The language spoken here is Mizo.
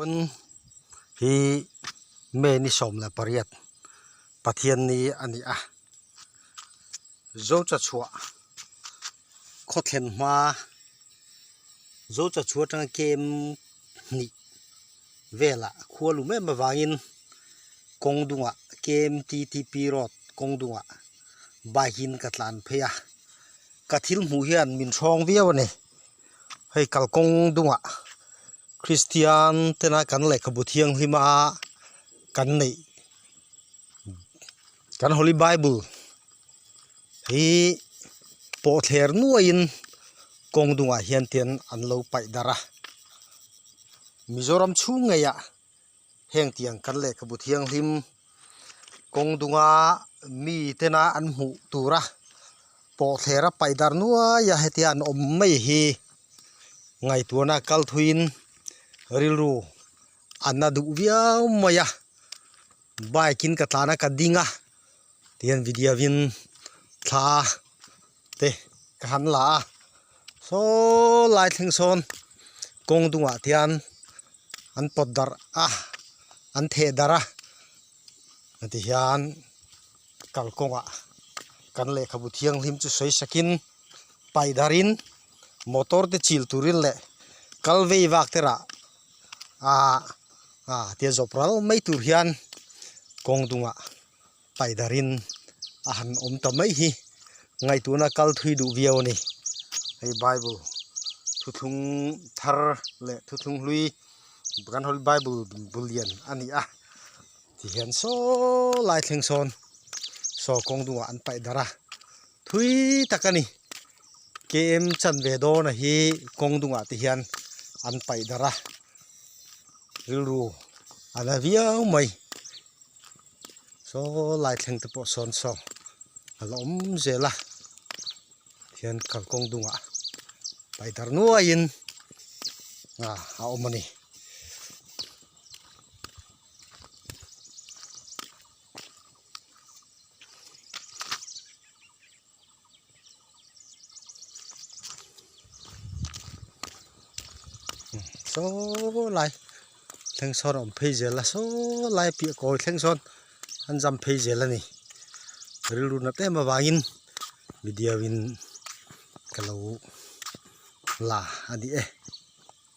Pawn hi May ni 18 Pathianni a ni a, Zocha chhuah khaw thlen hma Zocha chhuah atanga kem hnih velah khua lum em avangin kawng dungah KMTTP road kawng dungah bike in ka tlan phei a, ka thil hmuh hian min hrawng viau a ni. Hei kalkawng dungah Kristian tena kan lehkhabu thianghlim a kan neih kan holy bible hi pawh thler nuaiin kawng dungah hian ten an lo paih darh a Mizoram chhung ngeiah heng tiang kan lehkhabu thianghlim kawng dunga mi tena an hmuh tura pawh thler a paih darh nuai a hetia an awm mai hi ngaihtuahna kal thuiin rilru a na duh viau mai a bike in ka tlan a ka ding a tihian video in thla te ka han la a saw lai thleng sawn kawng dungah te hian an pawt darh a an theh darh a tihian kalkawngah kan lehkhabu thianghlim chu sawi sakin paih darhin motor te chil turin leh kal vei vak te rah ah ah tia zawp ral mai tur hian kawng dungah paih darhin a han awm ta mai hi ngaihtuahna kal thui duh viau a ni hei bible thuthlung thar leh thuthlung hlui kan holy bible bul lian a ni a. Tihian saw lai thleng sawn saw kawng dungah an paih darh a thui tak a ni km chanve dawn a hi kawng dungah te hian an paih darh a rilru a la viau mai saw lai thleng te pawh sawn saw a la awm zel a tihian kalkawng dungah paih darh nuaiin a awm a ni. Saw lai thleng sawn a awm phei zel a saw lai piah kawi thleng sawn an zam phei zel a ni rilru nat em avangin video in ka lo la a ni e.